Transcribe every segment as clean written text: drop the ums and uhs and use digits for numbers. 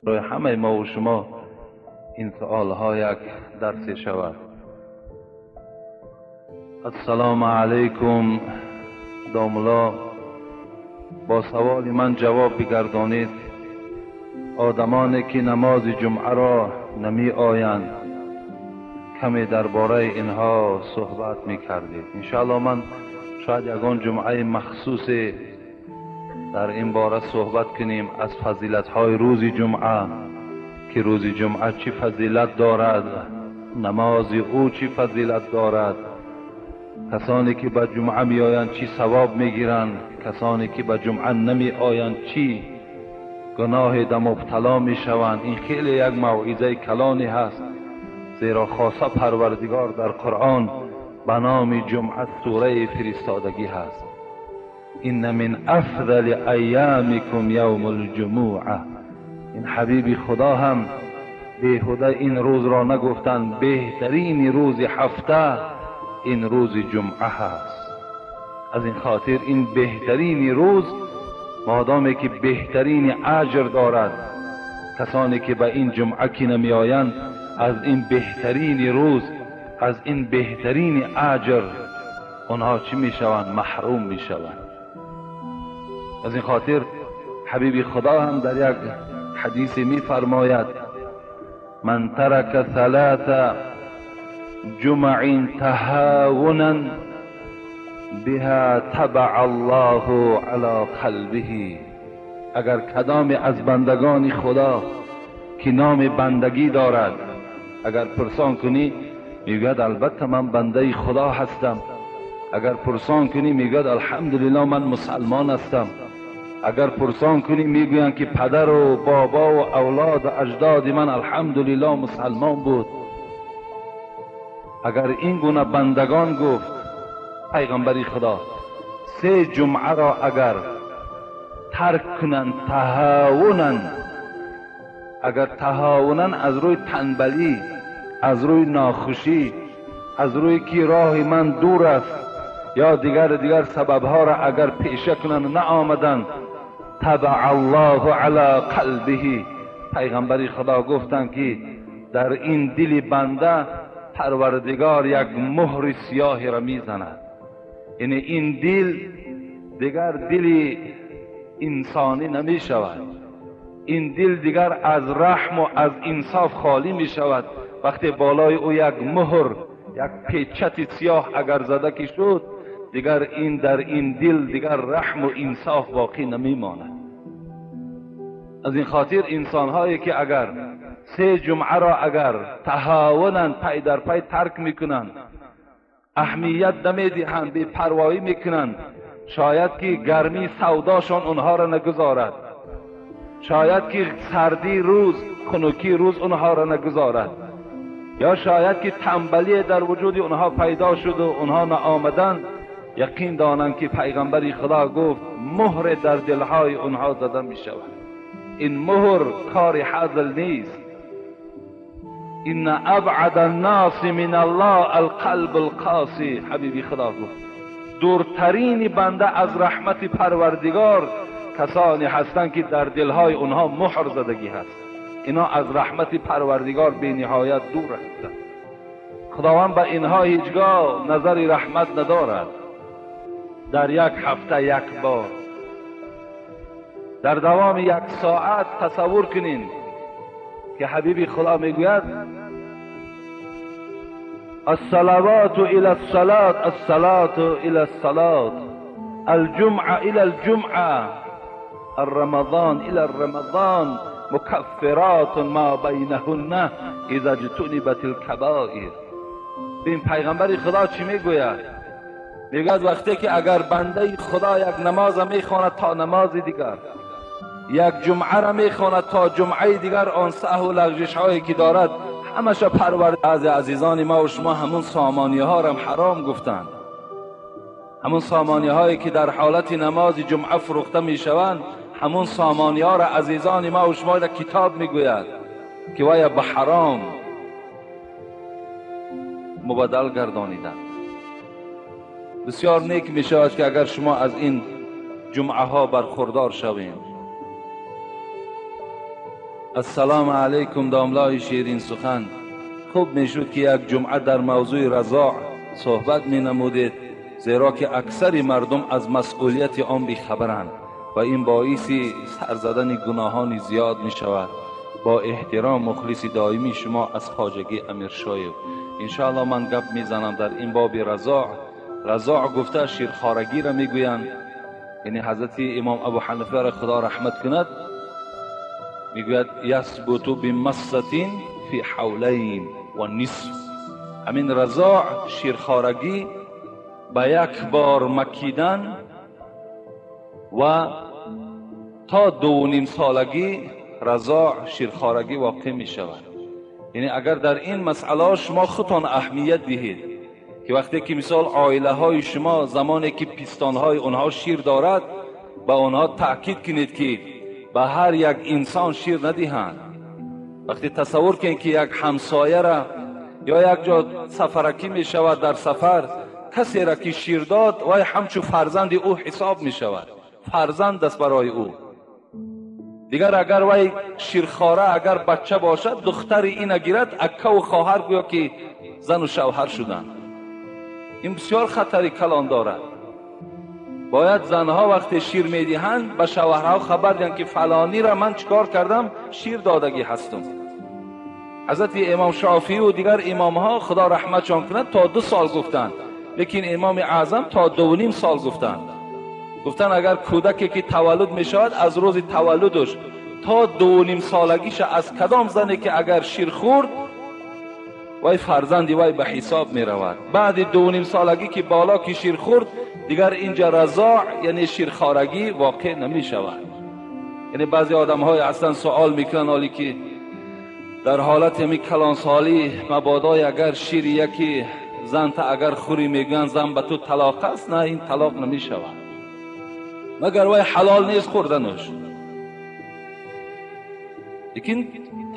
برای همه ما و شما این سوالها یک درس شود. السلام علیکم داملا، با سوال من جواب بگردانید. آدمانی که نماز جمعه را نمی آیند کمی درباره اینها صحبت می کردید. انشاءالله من شاید یگان جمعه مخصوص در این باره صحبت کنیم از فضیلت های روز جمعه، که روز جمعه چی فضیلت دارد، نماز او چی فضیلت دارد، کسانی که به جمعه می آیند چی ثواب می گیرند، کسانی که به جمعه نمی آیند چی گناه در مبتلا می شوند. این خیلی یک موعظه کلانی هست، زیرا خاصه پروردگار در قرآن به نام جمعه سوره فرستادگی هست. این من افضل ایامکم یوم الجمعه. این حبیب خدا هم بیهوده این روز را نگفتند، بهترین روز هفته این روز جمعه هست. از این خاطر این بهترین روز، مادامی که بهترین اجر دارد، کسانی که به این جمعه که نمی آیند از این بهترین روز، از این بهترین اجر آنها چی می شوند؟ محروم می شوند. از این خاطر حبیب خدا هم در یک حدیث می فرماید من ترک ثلاث جمع تهاونا بها تبع الله علی قلبه. اگر کدام از بندگان خدا که نام بندگی دارد، اگر پرسان کنی میگوید البته من بنده خدا هستم، اگر پرسان کنی میگوید الحمدلله من مسلمان هستم، اگر پرسان کنی میگویند که پدر و بابا و اولاد و اجداد من الحمدلله مسلمان بود. اگر این گونه بندگان، گفت پیغمبری خدا، سه جمعه را اگر ترک کنند تهاونن، اگر تهاونن از روی تنبلی، از روی ناخوشی، از روی که راه من دور است یا دیگر سببها را اگر پیشه کنند نه آمدن، تبع الله علی قلبه. پیغمبری خدا گفتند که در این دل بنده پروردگار یک مهر سیاهی را میزند. یعنی این دل دیگر دل انسانی نمی شود، این دل دیگر از رحم و از انصاف خالی می شود. وقتی بالای او یک مهر، یک پیچت سیاه اگر زده که شد، دیگر این در این دل دیگر رحم و انصاف باقی نمی ماند. از این خاطر انسانهایی که اگر سه جمعه را اگر تهاونند، پی در پی ترک میکنند، اهمیت نمیدهند، بی پروایی میکنند، شاید که گرمی سوداشان اونها را نگذارد، شاید که سردی روز، خنکی روز اونها را نگذارد، یا شاید که تنبلی در وجود اونها پیدا شد و اونها نآمدند، یقین دانند که پیغمبر خدا گفت مهر در دلهای اونها زده می شود. این مهر کار حزل نیست. این ابعد الناس من الله القلب القاسی. حبیبی خدا گفت دورترین بنده از رحمت پروردگار کسانی هستند که در دلهای اونها مهر زدگی هست. اینا از رحمت پروردگار بی نهایت دور هستند. خداوند به اینها هیچگاه نظر رحمت ندارد. در یک هفته یک بار، در دوام یک ساعت تصور کنین که حبیب خدا میگوید الصلوات الى الصلاة، الصلاة الى الصلاة، الجمعه الى الجمعه، الرمضان الى الرمضان، مکفرات ما بینهن اذا اجتنبت الکبائر. این پیغمبر خدا چی میگوید؟ میگوید وقتی که اگر بنده خدا یک نماز میخواند تا نماز دیگر، یک جمعه را میخواند تا جمعه دیگر، آن سهو و لغزش هایی که دارد همش پرورد. از عزیزان ما و شما همون سامانی ها را حرام گفتند، همون سامانی هایی که در حالت نماز جمعه فروخته میشوند، همون سامانی ها را عزیزان ما و شما در کتاب میگوید که وای به حرام مبدل گردانیدند. بسیار نیک می شود که اگر شما از این جمعه ها برخوردار شویم. السلام علیکم داملای شیرین سخن. خوب میشد که یک جمعه در موضوع رضاع صحبت می نمودید، زیرا که اکثر مردم از مسئولیت آن بیخبرند و این باعث سر زدن گناهان زیاد می شود. با احترام مخلص دائمی شما از خواجگی امیرشایف. انشاءالله من گپ میزنم در این باب رضاع. رضاع گفته شیرخوارگی را میگویند، یعنی حضرت امام ابو حنیفه را خدا رحمت کند میگوید یثبت بمصة فی حولین و نصف. همین رضاع شیرخوارگی به یک بار مکیدن و تا 2.5 سالگی رضاع شیرخوارگی واقع می شود. یعنی اگر در این مسئله شما خودتان اهمیت دهید که وقتی که مثال عائله های شما زمانی که پستان های اونها شیر دارد به اونها تاکید کنید که به هر یک انسان شیر ندهند. وقتی تصور کنید که یک همسایه را یا یک جا سفرکی می شود، در سفر کسی را که شیر داد وای همچو فرزند او حساب می شود، فرزند است برای او. دیگر اگر وای شیرخواره اگر بچه باشد دختر این گیرد، اکه و خواهر گویا که زن و شوهر شدند. این بسیار خطری کلان دارد. باید زنها وقتی شیر میدهند به شوهرها خبر دهند که فلانی را من چیکار کردم، شیر دادگی هستم. حضرت امام شافعی و دیگر امامها خدا رحمتشان کند تا 2 سال گفتند، لیکن امام اعظم تا 2.5 سال گفتند. گفتن اگر کودکی که تولد می شود از روز تولدش تا 2.5 سالگیش از کدام زنی که اگر شیر خورد وای فرزندی وای به حساب می رود. بعد 2.5 سالگی که بالا که شیر خورد دیگر اینجا رضاع یعنی شیرخوارگی واقع نمی شود. یعنی بعضی آدم های اصلا سوال میکنن حالی که در حالت می کلانسالی مبادای اگر شیر یکی زن تا اگر خوری میگن زن به تو طلاق است، نه این طلاق نمی شود، مگر وای حلال نیست خوردنش، لیکن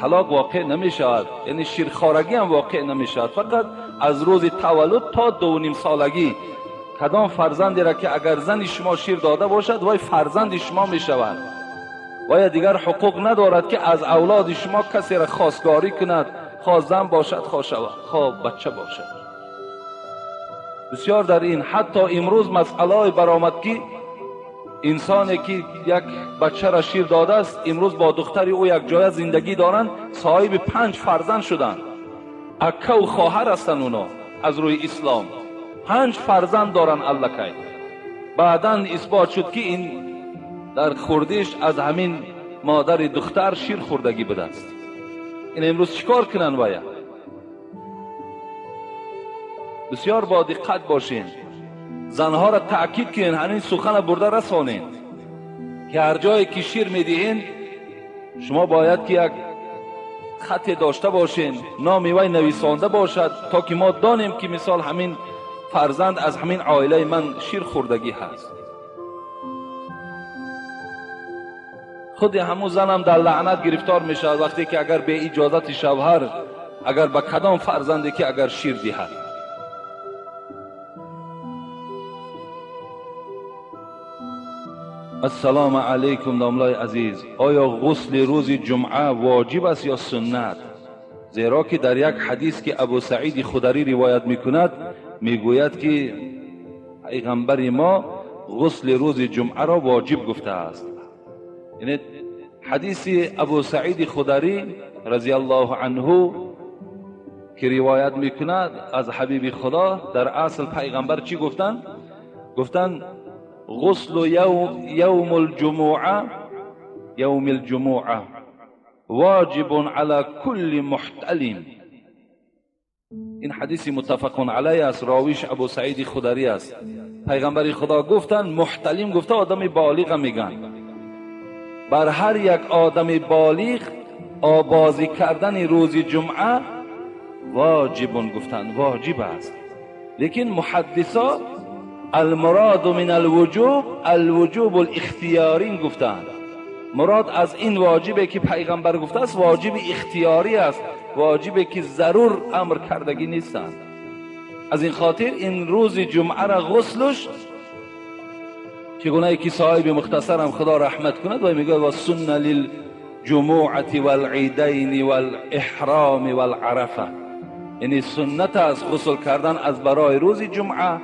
طلاق واقع نمی شود، یعنی شیرخوارگی هم واقع نمی شود. فقط از روز تولد تا 2.5 سالگی کدام فرزندی را که اگر زن شما شیر داده باشد وای فرزند شما می شود. وای دیگر حقوق ندارد که از اولاد شما کسی را خواستگاری کند، خواه زن باشد خواه شود خواه بچه باشد. بسیار در این حتی امروز مسئله برآمد که انسانی که یک بچه را شیر داده است امروز با دختر او یک جای زندگی دارند، صاحب 5 فرزند شدند، اکه و خواهر هستند اونا از روی اسلام 5 فرزند دارند الکی. بعدا اثبات شد که این در خوردیش از همین مادر دختر شیر خوردگی بوده است. این امروز چیکار کنن باید؟ بسیار با دقت باشین، زنها را تأکید کنین، همین سخن برده رسانین که هر جایی که شیر میدهین شما باید که یک خط داشته باشین، نامی وی نویسانده باشد تا که ما دانیم که مثال همین فرزند از همین عائله من شیر خوردگی هست. خود همون زنم در لعنت گرفتار می شود وقتی که اگر به اجازت شوهر اگر به کدام فرزندی که اگر شیر دهد. السلام علیکم داملای عزیز، آیا غسل روز جمعه واجب است یا سنت؟ زیرا که در یک حدیث که ابو سعید خدری روایت میکند میگوید که پیغمبر ما غسل روز جمعه را واجب گفته است. یعنی حدیث ابو سعید خدری رضی الله عنه که روایت میکند از حبیب خدا، در اصل پیغمبر چی گفتند؟ گفتند غسل یوم الجمعه یوم الجمعه واجب على كل محتلم. این حدیث متفق علیه است، راویش ابو سعید خدری است. پیغمبر خدا گفتند محتلم گفته آدم بالغ میگن، بر هر یک آدم بالغ آبازی کردن روز جمعه واجب گفتند، واجب است. لیکن محدثا المراد من الوجوب الوجوب الاختیاری گفتند. مراد از این واجبه که پیغمبر گفته است واجب اختیاری است، واجبه که ضرور امر کردگی نیستند. از این خاطر این روز جمعه را غسلش چگونه که صاحب مختصرم خدا رحمت کند و میگه و سنة للجمعة والعیدین والاحرام والعرفه، یعنی سنت از غسل کردن از برای روز جمعه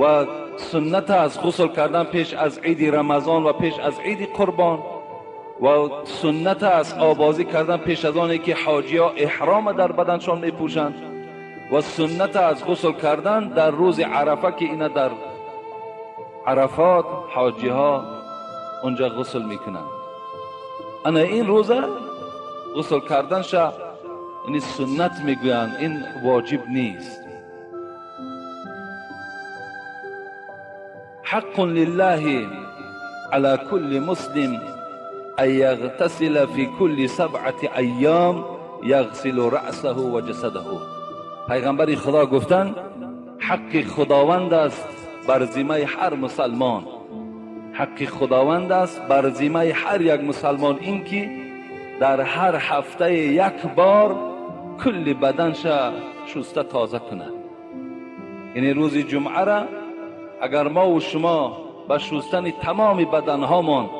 و سنت از غسل کردن پیش از عید رمضان و پیش از عید قربان و سنت از آبازی کردن پیش از آنی که حاجی ها احرام در بدنشان میپوشند و سنت از غسل کردن در روز عرفه که اینا در عرفات حاجی ها اونجا غسل میکنند. انا این روزه غسل کردن شا یعنی سنت میگویند، این واجب نیست. حق لله على كل مسلم أن يغتسل في كل 7 أيام يغسل رأسه وجسده. پیغمبر خدا گفتن حق خداوند است بر ذمه هر مسلمان، حق خداوند است بر ذمه هر یک مسلمان این که در هر هفته یک بار کل بدنش شسته تازه کند. یعنی روز جمعه را اگر ما و شما به شستن تمام بدنهامان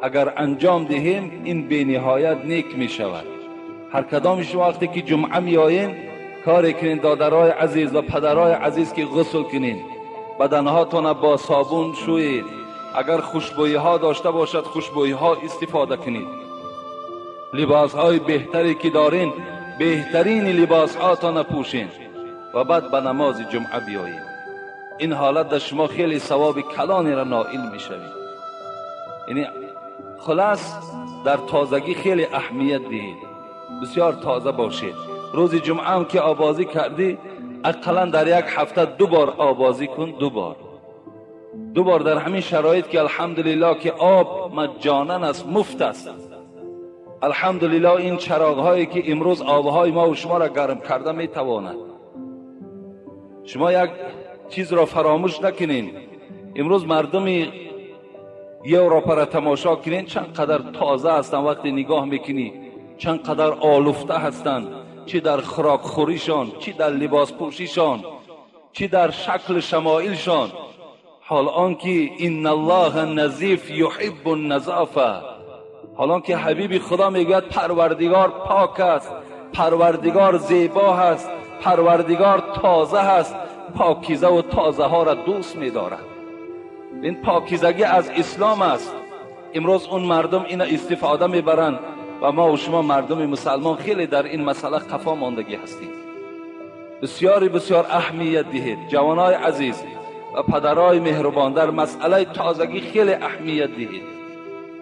اگر انجام دهیم این به نهایت نیک می شود. هر کدام شما وقتی که جمعه می آیین کاری کنین دادرای عزیز و پدرای عزیز که غسل کنین، بدنهاتون با صابون شویید، اگر خوشبویی ها داشته باشد خوشبویی ها استفاده کنید، لباس های بهتری که دارین بهترین لباس هاتان پوشین و بعد به نماز جمعه بیایید. این حالت در شما خیلی ثواب کلانی را نائل می شوید. یعنی خلاص در تازگی خیلی اهمیت دهید، بسیار تازه باشید. روز جمعه هم که آبازی کردی اقلا در یک هفته 2 بار آبازی کن، 2 بار در همین شرایط که الحمدلله که آب مجانن است، مفت است. الحمدلله این چراغ هایی که امروز آبهای ما و شما را گرم کرده می تواند. شما یک چیز را فراموش نکنین، امروز مردم یوروپا را تماشا کنین چند قدر تازه هستند، وقتی نگاه میکنی چند قدر آلفته هستند، چی در خوراک خوریشان، چی در لباس پوشیشان، چی در شکل شمایلشان. حال آنکه ان الله نظیف یحب النظافه، حال آنکه حبیب خدا میگوید پروردگار پاک است، پروردگار زیبا هست، پروردگار تازه هست، پاکیزه و تازه ها را دوست می‌دارد. این پاکیزگی از اسلام است. امروز اون مردم این استفاده میبرند و ما و شما مردم مسلمان خیلی در این مسئله قفا ماندگی هستیم. بسیاری بسیار اهمیت دهید جوانای عزیز و پدرای مهربان، در مسئله تازگی خیلی اهمیت دهید.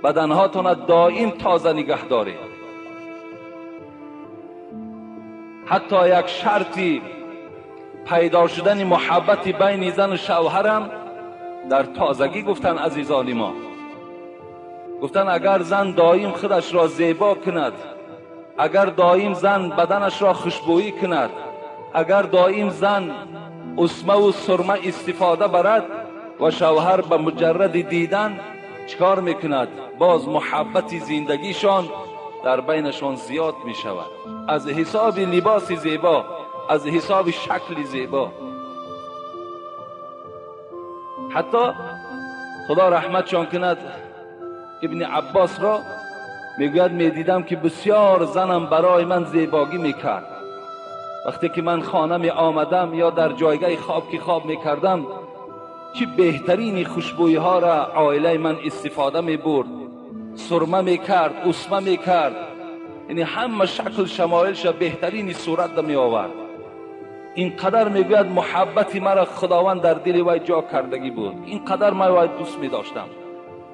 بدنهاتون دائم تازه نگه دارید. حتی یک شرطی پیدا شدن محبت بین زن و شوهرم در تازگی گفتن عزیزان ما، گفتن اگر زن دائم خودش را زیبا کند، اگر دائم زن بدنش را خوشبویی کند، اگر دائم زن اسمه و سرمه استفاده برد و شوهر به مجرد دیدن چکار میکند، باز محبت زندگیشان در بینشان زیاد میشود، از حساب لباس زیبا، از حساب شکل زیبا. حتی خدا رحمتشان کند ابن عباس را میگوید میدیدم که بسیار زنم برای من زیباگی میکرد. وقتی که من خانه می آمدم یا در جایگاه خواب که خواب میکردم، چه بهترین خوشبویی ها را عائله من استفاده میبرد، سرمه میکرد، اسمه میکرد، یعنی همه شکل شمایلش بهترین صورت می آورد. اینقدر میگوید محبت مرا خداوند در دل وی جا کردگی بود، اینقدر من وی دوست میداشتم.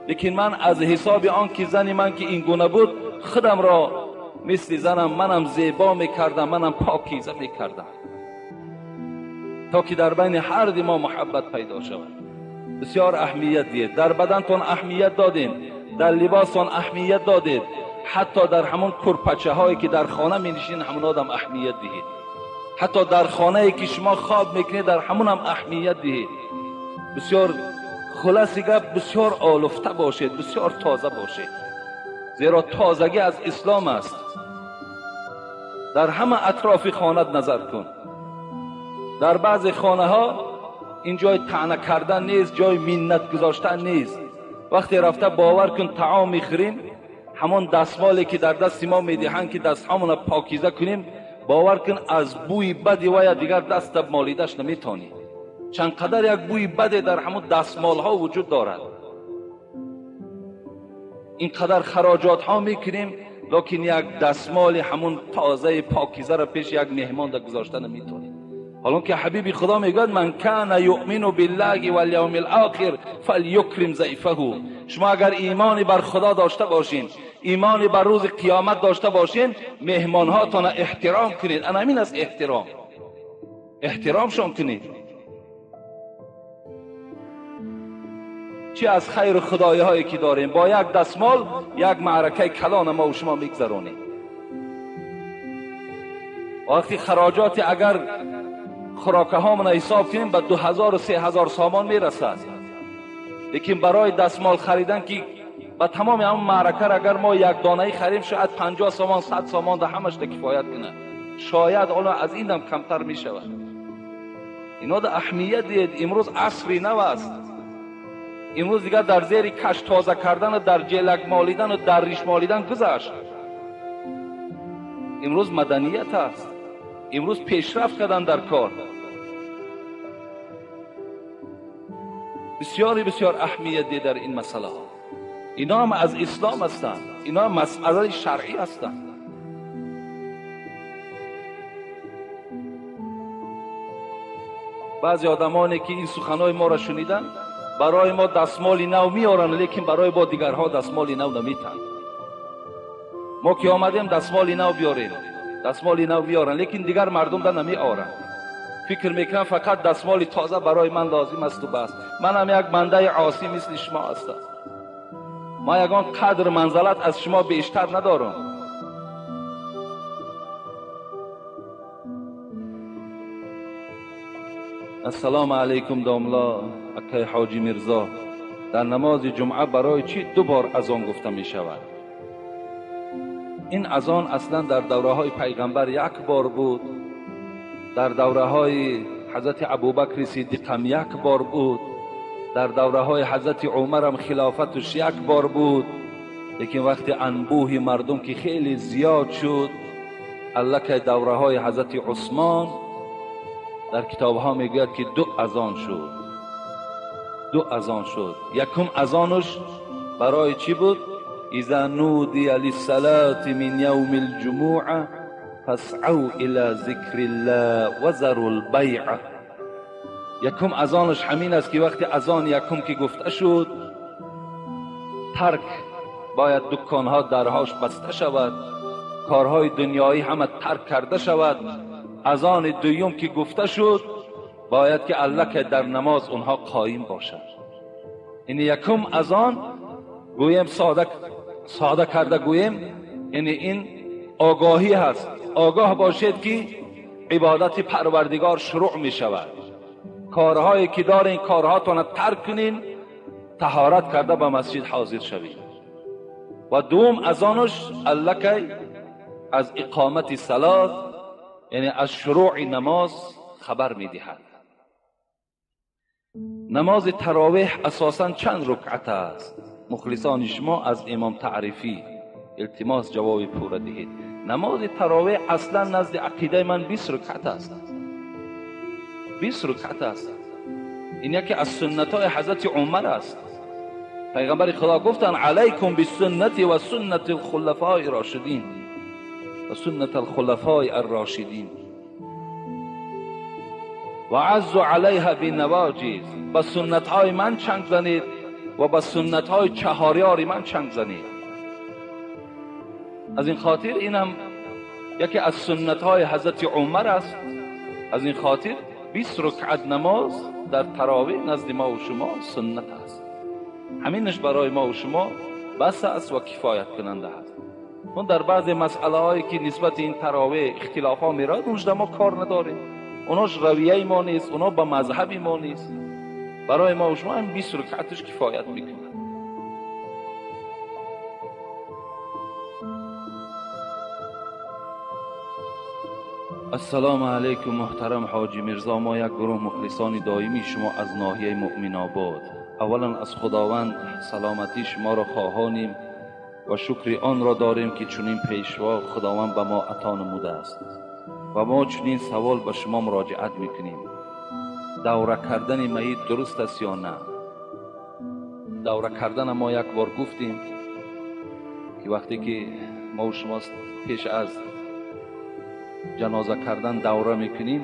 لیکن من از حساب آن که زن من که این گونه بود، خودم را مثل زنم منم زیبا میکردم، منم پاکیزه میکردم، تا که در بین هر دو ما محبت پیدا شود. بسیار اهمیت دید، در بدنتون اهمیت دادین، در لباستون اهمیت دادید، حتی در همون کرپچه هایی که در خانه می نشین همون آدم اهمیت دهید، حتی در خانه که شما خواب میکنید در همون هم اهمیت دهید. بسیار خلاص گپ، بسیار آلفته باشید، بسیار تازه باشید، زیرا تازگی از اسلام است. در همه اطراف خانه نظر کن، در بعض خانه ها ин ҷои таъна кардан нест, ҷои миннат гузоштан нест. Вақте рафта бовар кун таом мехӯрем, ҳамон дастмоле ки дар дасти мо медиҳанд ки дастҳамонро покиза кунем, бовар кун аз бӯи бади вая дигар даста молидаш наметонӣ. Чанд қадар як бӯи баде дар ҳамон дастмолҳо вуҷуд дорад. Ин қадар хароҷотҳо мекунем, лекин як дастмоли ҳамон тозаи покизаро пеш як меҳмон да гузошта наметонем. ҳолон ки ҳабиби худо мегӯяд ман кана юъмину биллаҳи валявми лохир фалюкрим зайфаҳу. Шумо агар имони бар худо дошта бошин, имони бар рӯзи қиёмат дошта бошин, меҳмонҳотонро эҳтиром кунед. Ана ҳамин аст эҳтиром. Эҳтиромшон кунед. Чӣ аз хайру худоиҳое ки дорем, бо як дастмол як маъракаи калона мо шумо мегзаронем. Вақти хароҷоти агар хӯрокаҳомона ҳисоб кунем ба 2000-3000 сомон мерасад. Лекин барои дастмол харидан ки ба тамоми ҳамон маъракаро агар мо як донаӣ харем, шояд 50 сомон 100 сомон да ҳамаш да кифоят кунад. Шояд ҳоло аз инам камтар мешавад. Ино да аҳамият диҳед. Имрӯз асри нав аст. Имрӯз дигар дар зери каш тоза кардану дар ҷелак молидану дар риш молидан гузашт. Имрӯз маданият аст. Имрӯз пешрафт кардан дар кор. Бисёри бисёр аҳамият диҳед дар ин масъалаҳо. Ино ҳам аз ислом ҳастанд, ино ҳам масъалаи шаръӣ ҳастанд. Баъзе одамоне ки ин суханҳои моро шуниданд, барои мо дастмоли нав меоранд, лекин барои бо дигарҳо дастмоли нав наметанд. Мо ки омадем дастмоли нав биёрем, дастмоли нав биёранд, лекин дигар мардум да намеоранд. Фикр мекунам фақат дастмоли тоза барои ман лозим асту бас. Манам як бандаи осӣ мисли шумо ҳастам. Ман ягон қадр манзалат аз шумо бештар надорам. Ассалому алайкум домла акай ҳоҷи Мирзо. Дар намози ҷумъа барои чӣ ду бор азон гуфта мешавад? Ин азон аслан дар давраҳои пайғамбар як бор буд, дар давраҳои ҳазрати Абубакри Сиддиқам як бор буд, дар давраҳои ҳазрати Умарам хилофаташ як бор буд. Лекин вақти анбӯҳи мардум ки хеле зиёд шуд, аллакай давраҳои ҳазрати Усмон дар китобҳо мегӯяд ки ду азон шуд. Ду азон шуд. Якум азонаш барои чӣ буд? Иза нудия лиссалати мин явми лҷумуа фасъав ила зикриллаҳ вазару лбайъа. Якум азонаш ҳамин аст ки вақти азон якум ки гуфта шуд, тарк бояд дуконҳо дарҳош баста шавад, корҳои дунёӣ ҳама тарк карда шавад. Азони дуюм ки гуфта шуд, бояд ки аллакай дар намоз онҳо қоим бошанд. Ин якум азон гӯем сода карда гӯем, яъне ин огоҳӣ ҳаст. Огоҳ бошед ки ибодати парвардигор шурӯъ мешавад. Корҳое ки дорен корҳотонро тарк кунин, таҳорат карда ба масҷид ҳозир шавед. Ва дуюм азонаш аллакай аз иқомати салот, яъне аз шурӯъи намоз хабар медиҳад. Намози таровеҳ асосан чанд рукъат аст? Мухлисони шумо аз имом таърифӣ илтимос ҷавоби пурра диҳед. Намози таровеҳ аслан назди ақидаи ман 20 рукъат аст. 20 рукъат аст. Ин яке аз суннатҳои ҳазрати Умар аст. Пайғамбари Худо гуфтанд алайкум бисуннати ва суннати лхулафои рошидин ва суннат алхулафои аррошидин ва аззу алайҳа бинавоҷиз. Ба суннатҳои ман чанг занед ва ба суннатҳои чаҳорёри ман чанг занед. Аз ин хотир инам яке аз суннатҳои ҳазрати Умар аст. Аз ин хотир 20 рукъат намоз дар таровеҳ назди мо ва шумо суннат аст. ҳаминаш барои мо ва шумо бас аст ва кифоят кунанда аст. Он дар баъзе масъалаҳое ки нисбати ин таровеҳ ихтилофҳо меравад, онҷо мо кор надорем. Онош равияи мо нест, оно ба мазҳаби мо нест. Барои мо ва шумо ҳам 20 рукъаташ кифоят мекунад. Ассалому алайкум муҳтарам Ҳоҷи Мирзо, мо як гурӯҳ мухлисони доимии шумо аз ноҳияи Муъминобод. Аввалан аз Худованд саломатии шуморо хоҳонем ва шукри онро дорем ки чунин пешво Худованд ба мо ато намудааст. Ва мо чунин савол ба шумо муроҷиат мекунем: давра кардани майит дуруст аст ё на? Давра кардана мо як бор гуфтем ки вақте ки мо шумо пеш аз ҷаноза кардан давра мекунем,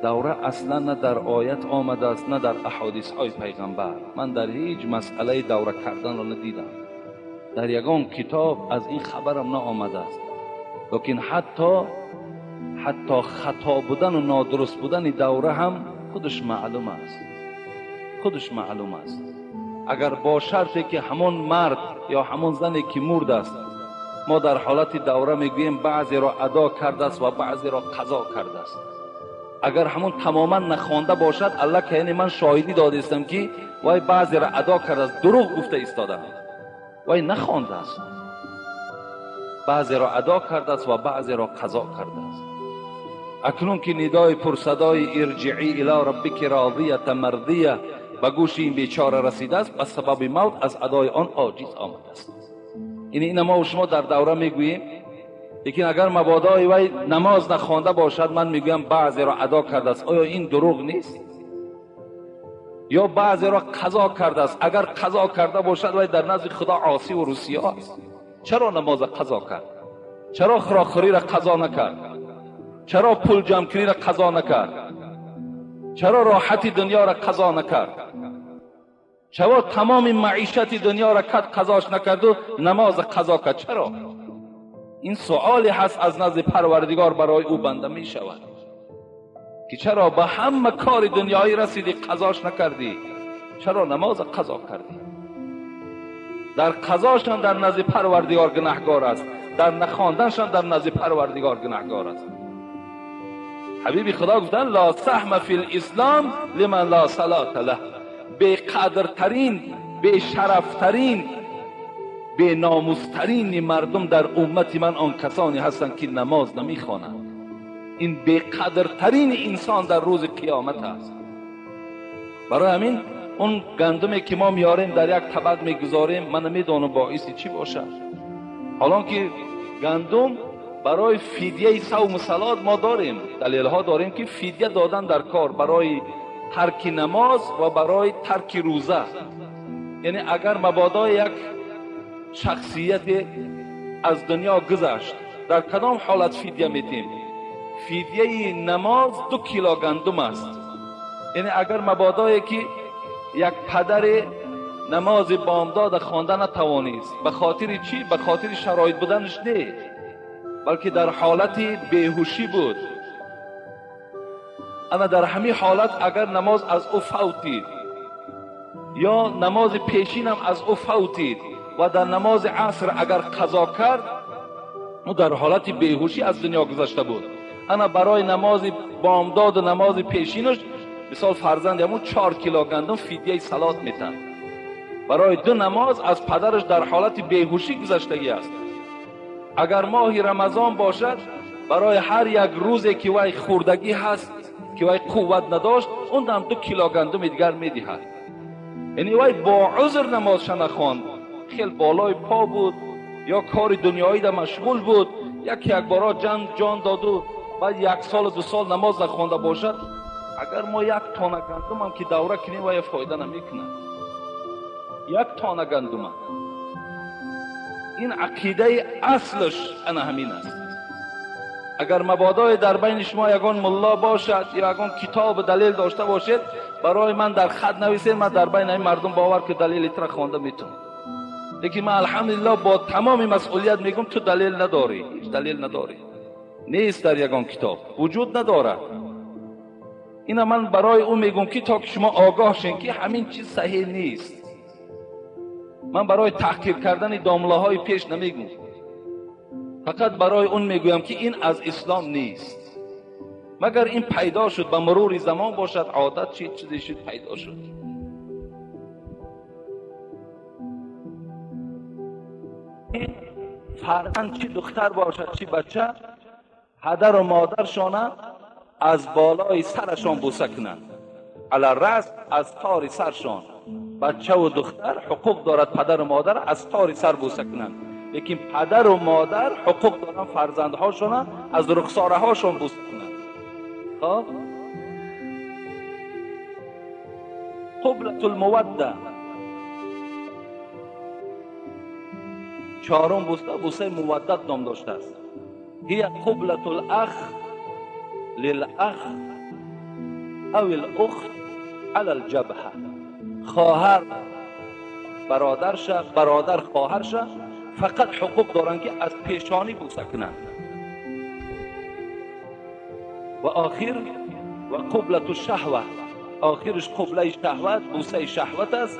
давра аслан на дар оят омадааст, на дар аҳодисҳои пайғамбар. Ман дар ҳеҷ масъалаи давра карданро надидам, дар ягон китоб аз ин хабарам наомадааст. Лекин ҳатто хато будану нодуруст будани давра ҳам худаш маълум аст, худаш маълум аст. Агар бо шарте ки ҳамон мард ё ҳамон зане ки мурд аст, мо дар ҳолати давра мегӯем баъзеро адо кардааст ва баъзеро қазо кардааст. Агар ҳамон тамоман нахонда бошад, аллакай яъне ман шоҳидӣ додаистам ки вай баъзеро адо кардааст, дурӯғ гуфта истодаам, вай нахондааст, баъзеро адо кардааст ва баъзеро қазо кардааст. Акнун ки нидои пурсадои ирҷиӣ ило раббики розията мардия ба гӯши ин бечора расидааст, ба сабаби мавт аз адои он оҷиз омадааст. Ина мо шумо дар давра мегӯем, лекин агар мабодои вай намоз нахонда бошад, ман мегӯям баъзеро адо кардааст. Оё ин дурӯғ нест? Ё баъзеро қазо кардааст? Агар қазо карда бошад, вай дар назди Худо осӣ ва русиё аст. Чаро намоза қазо кард? Чаро хӯрокхӯриро қазо накард? Чаро пул ҷамъкуниро қазо накард? Чаро роҳати дунёро қазо накард? Чаро тамоми маишати дунёро кад қазош накарду намоз қазо кард? Чаро? Ин суоле ҳаст аз назди Парвардигор барои ӯ банда мешавад ки чаро ба ҳама кори дунёӣ расидӣ, қазош накардӣ, чаро намоз қазо кардӣ? Дар қазошам дар назди Парвардигор гунаҳкор аст, дар нахонданшам дар назди Парвардигор гунаҳкор аст. Ҳабиби Худо гуфтанд: ла саҳма фил ислом лиман ла салата лаҳ. Беқадртарин, бешарафтарин, беномустарини мардум дар уммати ман он касоне ҳастанд ки намоз намехонанд. Ин беқадртарин инсон дар рӯзи қиёмат аст. Барои ҳамин он гандуме ки мо меорем дар як табақ мегузорем, ман намедонам боиси чӣ бошад. Ҳолон ки гандум барои фидияи савму салот мо дорем, далелҳо дорем ки фидия додан дар кор барои тарки намоз ва барои тарки рӯза. Яъне агар мабодо як шахсият аз дунё гузашт, дар кадом ҳолат фидия метем? Фидияи намоз 2 кило гандум аст. Яъне агар мабодое ки як падаре намози бомдода хонда натавонист, ба хотири чӣ? Ба хотири шароит буданаш не, балки дар ҳолати беҳушӣ буд. Ана дар ҳамин ҳолат агар намоз аз ӯ фавтид ё намози пешинам аз ӯ фавтид ва дар намози аср агар қазо кард, ӯ дар ҳолати беҳушӣ аз дунё гузашта буд. Ана барои намози бомдоду намози пешинаш мисол фарзанди ҳамун 4 кило гандум фидияи салот метанд. Барои 2 намоз аз падараш дар ҳолати беҳушӣ гузаштагӣ аст. Агар моҳи Рамазон бошад, барои ҳар як рӯзе ки вай хӯрдагӣ ҳаст, ки вай қувват надошт, он дам 2 кило гандуми дигар медиҳад. Яъне вай бо узр намозша нахонд, хел болои по буд ё кори дунёида машғул буд, яке якбора ҷон доду баъд 1 солу 2 сол намоз нахонда бошад, агар мо 1 тона гандумам ки давра кунем, вай фоида намекунад. 1 тона гандума. Ин ақидаи аслаш ана ҳамин аст. Агар мабодое дар байни шумо ягон мулло бошад ё ягон китобу далел дошта бошед, барои ман дар хат нависед, ман дар байни ҳамин мардум бовар ки далели тура хонда метавонам. Лекин ман алҳамдулиллоҳ бо тамоми масъулият мегӯям, ту далел надорӣ, ҳеҷ далел надорӣ, нест дар ягон китоб, вуҷуд надорад. Ина ман барои ӯ мегӯям ки то ки шумо огоҳ шен ки ҳамин чиз саҳеҳ нест. Ман барои таҳқир кардани домлаҳои пеш намегӯям, фақат барои он мегӯям ки ин аз ислом нест. Магар ин пайдо шуд ба мурури замон бошад, одат шид, чизе шуд, пайдо шуд. Фарзанд чӣ духтар бошад, чӣ бача, پدر و مادرشان از بالای سرشان بوسه کنند، علی الرأس، از تار سرشان. بچه و دختر حقوق دارد پدر و مادر از تار سر بوسه کنند، لیکن پدر و مادر حقوق دارند فرزندهاشان از رخساره هاشان بوسه کنند. خب قبلة الموده، چهارم بوسه، بوسه مودت نام داشته است. هي قبلة الاخ للاخ او الاخت علی الجبهه. خواهر برادرش، برادر خواهرش فقط حقوق دارند که از پیشانی بوسه کنند. و آخر و قبلة الشهوه، آخرش قبله شهوت، بوسه شهوت است.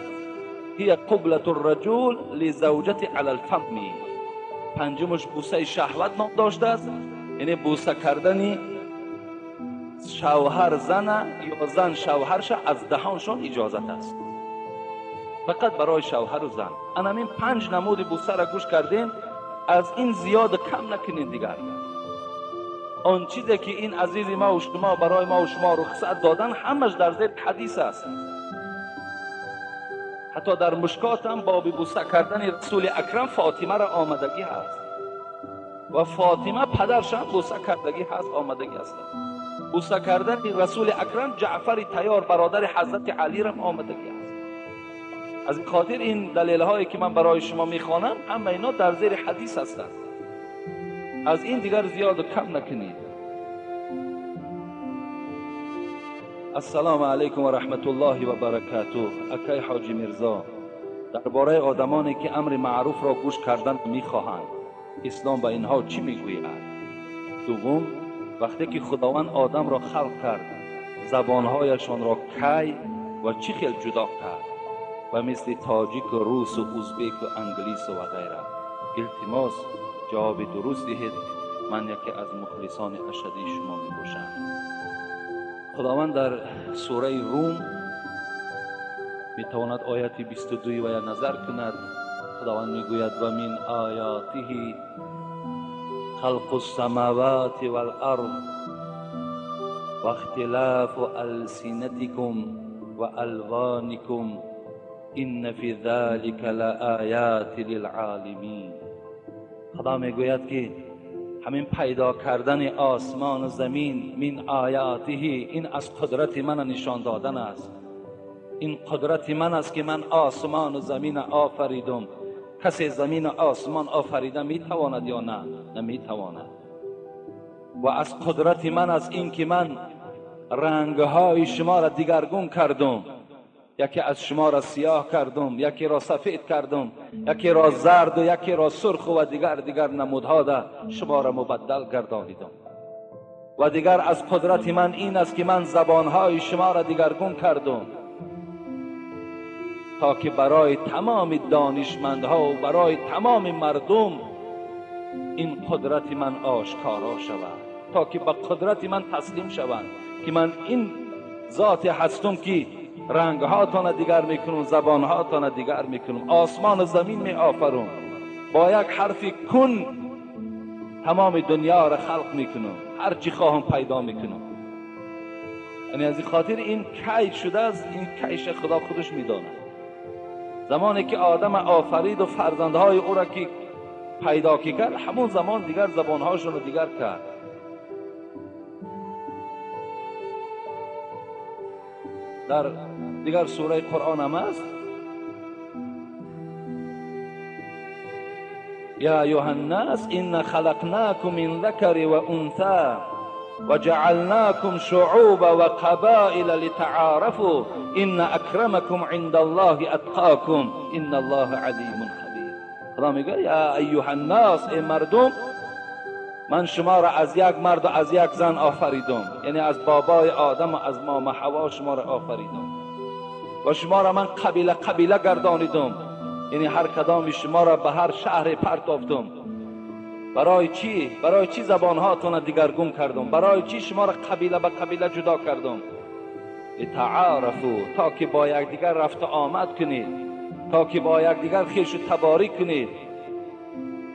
هي قبلة الرجل لزوجته علی الفم. پنجمش بوسه شهوت نام داشته است، یعنی بوسه کردن شوهر زن یا زن شوهرش از دهانشان اجازت است، فقط برای شوهر و زن. انامین پنج نمود بوسه را گوش کردین، از این زیاد کم نکنین دیگر. آن چیزی که این عزیز ما و شما برای ما و شما رخصت دادن همش در زیر حدیث است. حتی در مشکات هم باب بوسه کردن رسول اکرم فاطمه را آمدگی هست و فاطمه پدرش هم بوسه کردگی هست، آمدگی هست. بوسه کردن رسول اکرم جعفر طیار برادر حضرت علی را آمدگی هست. از این خاطر این دلیل هایی که من برای شما میخوانم همه اینا در زیر حدیث هستند، از این دیگر زیاد و کم نکنید. السلام علیکم و رحمت الله و برکاته. اکای حاجی میرزا، درباره آدمانی که امر معروف را گوش کردن میخواهند، اسلام به اینها چی میگوید؟ دوم، وقتی که خداوند آدم را خلق کرد، زبانهایشان را کی و چی خیل جدا کرد و مثل تاجیک و روس و ازبک و انگلیس و غیره؟ التماس جواب درست دهید. من یکی از مخلصان اشدی شما میباشم. خداوند در سوره روم میتواند آیت 22 و یا نظر کند. خداوند میگوید و من آیاته خلق السماوات والارض و اختلاف السنتکم و الوانکم ان فی ذلک لآیات للعالمین. خدا میگوید که همین پیدا کردن آسمان و زمین من آیاته، این از قدرت من نشان دادن است. این قدرت من است که من آسمان و زمین آفریدم. کسی زمین و آسمان آفریده میتواند یا نه؟ نمیتواند. و از قدرت من است این که من رنگهای شما را دیگرگون کردم. یکی از شما را سیاه کردم، یکی را سفید کردم، یکی را زرد و یکی را سرخ و دیگر دیگر نمودها ده شما را مبدل گردانیدم. و دیگر از قدرت من این است که من زبانهای شما را دیگرگون کردم تا که برای تمام دانشمندها و برای تمام مردم این قدرت من آشکارا شود، تا که به قدرت من تسلیم شوند که من این ذات هستم که رنگهاتان دیگر میکنم، زبانهاتان دیگر میکنم، آسمان و زمین می آفرم، با یک حرف کن تمام دنیا را خلق میکنم، هر چی خواهم پیدا میکنم. یعنی از این خاطر این کی شده است، این کیش خدا خودش میداند. زمانی که آدم آفرید و فرزندهای او را که پیدا کرد، همون زمان دیگر زبانهاشون رو دیگر کرد. در دیگر سوره قرآن هم است، یا ایها الناس إن خلقناکم من ذکر و انثی و جعلناکم شعوبا و قبائل لتعارفوا إن اکرمکم عند الله اتقاکم إن الله علیم خبیر. خدا میگه یا ایها الناس، ای مردم، من شما را از یک مرد و از یک زن آفریدم، یعنی از بابای آدم و از ماما حوا شما را آفریدم و شما را من قبیله قبیله گردانیدم، یعنی هر کدام شما را به هر شهر پرتافتم. برای چی؟ برای چی زبانهاتون را دیگرگون کردم؟ برای چی شما را قبیله به قبیله جدا کردم؟ لتعارفوا، تا که با یکدیگر رفت آمد کنید، تا که با یکدیگر خویش و تباری کنید.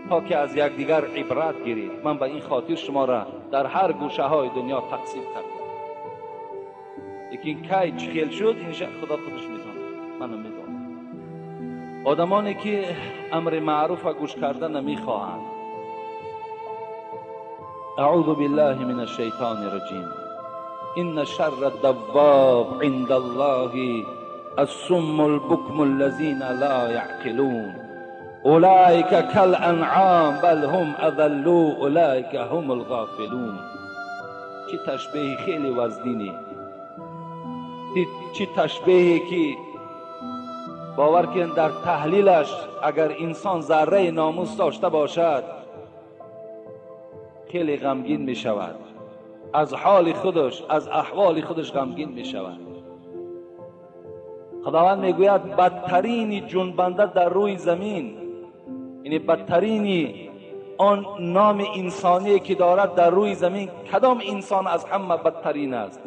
تا که از یکدیگر عبرت گیرید. من به این خاطر شما را در هر گوشه های دنیا تقسیم کردم. لیکن کی چی خیل شد اینش خدا خودش میدونه، من نمیدونم. آدمانی که امر معروف و گوش کردن نمیخواهند. اعوذ بالله من الشیطان الرجیم. ان شر الدواب عند الله الصم البكم الذين لا يعقلون اولئك كالانعام بل هم اضل اولئك هم الغافلون. چه تشبیه خیلی وزنینی، چه تشبیهی که باور کن در تحلیلش اگر انسان ذره ناموس داشته باشد خیلی غمگین می شود، از حال خودش، از احوال خودش غمگین می شود. خداوند میگوید بدترین جنبنده در روی زمین، یعنی بدترین آن نام انسانی که دارد در روی زمین، کدام انسان از همه بدترین است؟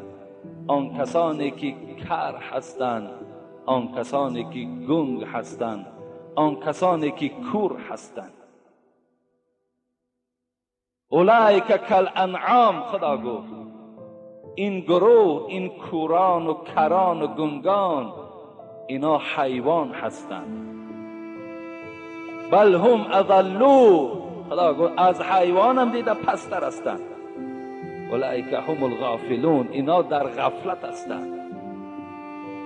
آن کسانی که کر هستند، آن کسانی که گنگ هستند، آن کسانی که کور هستند. اولئک کالانعام، خدا گفت این گروه، این کوران و کران و گنگان، اینا حیوان هستند. بل هم اضلوا، خدا گفت از حیوان هم دیده پستر هستند. اولئک هم الغافلون، اینا در غفلت هستند،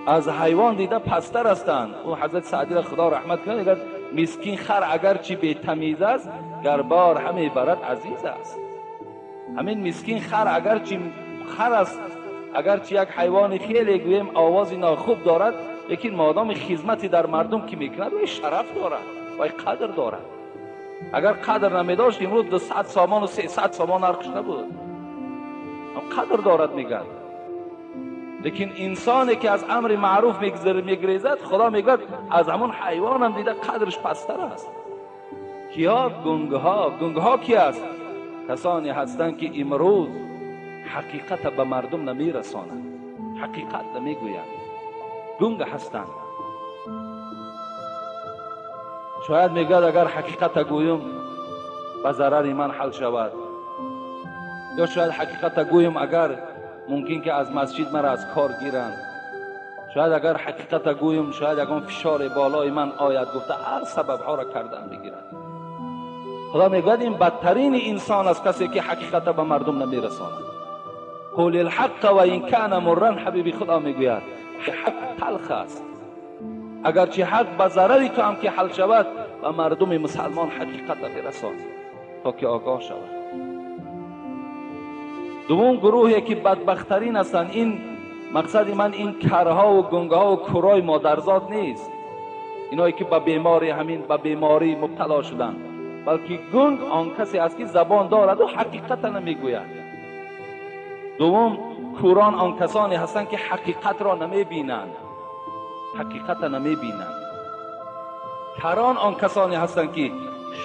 از حیوان دیده پستر هستند. او حضرت سعدی را خدا رحمت کنه، میگه مسکین خر اگرچه بی تمیز است گر بار همی برد عزیز است. همین مسکین خر اگرچه خر است، اگرچه یک حیوان خیلی گویم آواز ناخوب دارد، لیکن مادام خدمتی در مردم که میکند وی شرف دارد، وی قدر دارد. اگر قدر نمیداشت امروز 200 سامان و 300 سامان نرخش نبود. قدر دارد میگن. لیکن انسانی که از امر معروف میگریزد، خدا میگوید از همون حیوان هم دیده قدرش پستر است. کیا؟ گنگها. گنگها کی است؟ کسانی هستند که امروز حقیقت به مردم نمیرسانند، حقیقت نمیگویند، گنگ هستند. شاید میگوید اگر حقیقت گویم به ضرر من حل شود، یا شاید حقیقت گویم اگر ممکن که از مسجد مرا از کار گیرند، شاید اگر حقیقت گویم شاید یگان فشار بالای من آید. گفته هر سبب ها را کردن بگیرند. خدا میگوید این بدترین انسان است کسی که حقیقت به مردم نمیرساند. قول الحق و این کان مرا، حبیبی خدا میگوید حق تلخ است، اگرچه حق به ضرر تو هم که حل شود و مردم مسلمان حقیقت برسان تا که آگاه شود. دوم گروهی که بدبخترین هستند، این مقصد من این کرها و گنگها و کرای مادرزاد نیست، اینایی که به بیماری همین به بیماری مبتلا شدند، بلکه گنگ آن کسی است که زبان دارد و حقیقت نمیگوید. دوم کوران آن کسانی هستند که حقیقت را نمیبینند، حقیقت نمیبینند. کران آن کسانی هستند که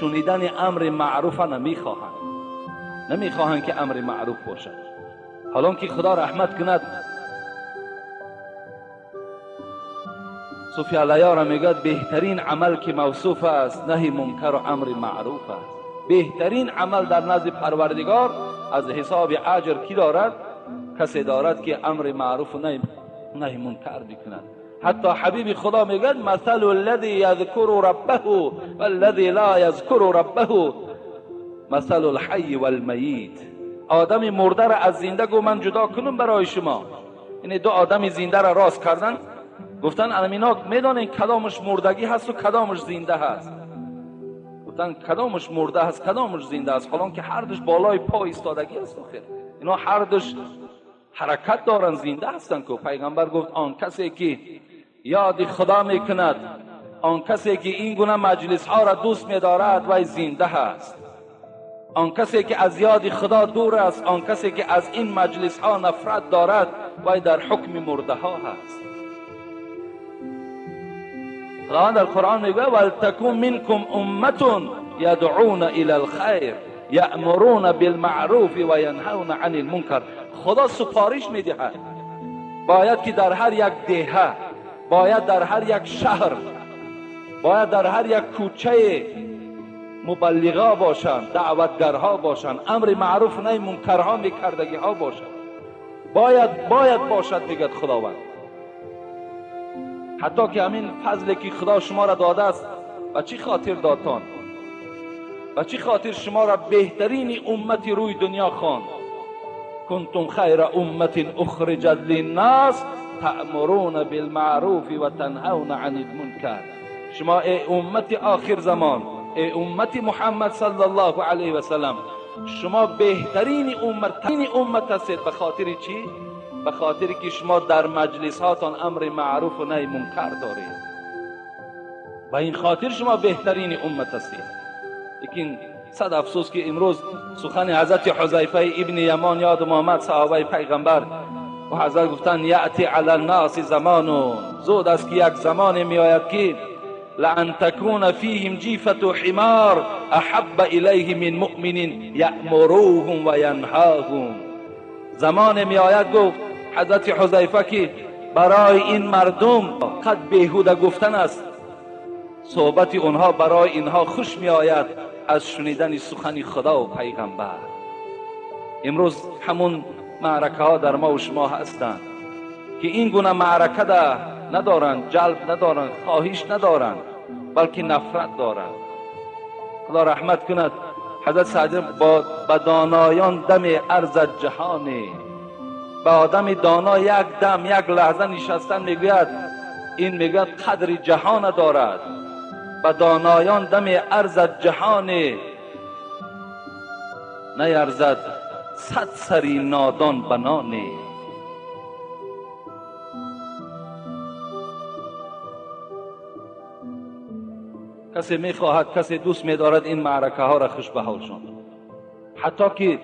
شنیدن امر معروف نمیخواهند، نمیخواهند که امر معروف باشد. حالا که خدا رحمت کند صوفی علیه را میگوید بهترین عمل که موصوف است نهی منکر و امر معروف است. بهترین عمل در نزد پروردگار از حساب اجر کی دارد؟ کسی دارد که امر معروف و نهی منکر بکند. حتی حبیب خدا میگوید مثل الذی یذکر ربه والذی لا یذکر ربه مثل الحی والمیت. آدم مرده را از زنده گو من جدا کنم برای شما. یعنی دو آدم زنده را راست کردن، گفتن المینا میدانین کدامش مردگی هست و کدامش زنده هست. گفتن کدامش مرده هست کدامش زنده است، حالان که هر دوش بالای پا ایستادگی است. آخر اینا هر دوش حرکت دارن، زنده هستن. که پیغمبر گفت آن کسی که یاد خدا میکند، آن کسی که این گونه مجلس ها را دوست میدارد وی زنده هست. آن کسی که از یاد خدا دور است، آن کسی که از این مجلس ها نفرت دارد وی در حکم مرده ها هست. خداوند در قرآن میگوید ولتکن منکم امة یدعون الی الخیر یأمرون بالمعروف و ینهون عن المنکر. خدا سپارش میدهد باید که در هر یک دهه، باید در هر یک شهر، باید در هر یک کوچه مبلغا باشند، دعوتگرها باشند، امر معروف نهی منکرها میکردگی ها باشند. باید باشد میگد خداوند. حتی که همین فضلی که خدا شما را داده است و چی خاطر دادتان، و چی خاطر شما را بهترین امت روی دنیا خواند. کنتم خیر امت اخرجت للناس تأمرون بالمعروف و تنهون عن المنکر. شما ای امت آخر زمان، ای امت محمد صلی الله علیه و سلم، شما بهترین امت هستید. به خاطر چی؟ به خاطر که شما در مجلس هاتان امر معروف و نهی منکر دارید. به این خاطر شما بهترین امت هستید. لیکن صد افسوس که امروز سخن حضرت حذیفه ابن یمان یادم آمد، صحابه پیغمبر، و حضرت گفتند یأتی علی الناس زمان، زود است که یک زمان می آید که لأن تكون فيهم جيفة حمار أحب إليه من مؤمن يأمروهم وینهاهم. زمان می آید، گفت حضرت حذیفه، که برای این مردم قد بیهوده گفتن است، صحبت اونها برای اینها خوش می آید از شنیدن سخن خدا و پیغمبر. امروز همون معرکه ها در ما و شما هستند که این گونه معرکه ده ندارند، جلب ندارند، خواهش ندارند، بلکه نفرت دارند. خدا رحمت کند حضرت سعدی با دانایان دم ارزد جهانه. با آدم دانا یک دم یک لحظه نشستن میگوید، این میگوید قدر جهان دارد. با دانایان دم ارزد جهانه، نیرزد صد سری نادان بنانه. کسی میخواهد، کسی دوست میدارد این معرکه ها را خوش به حالشان، حتی که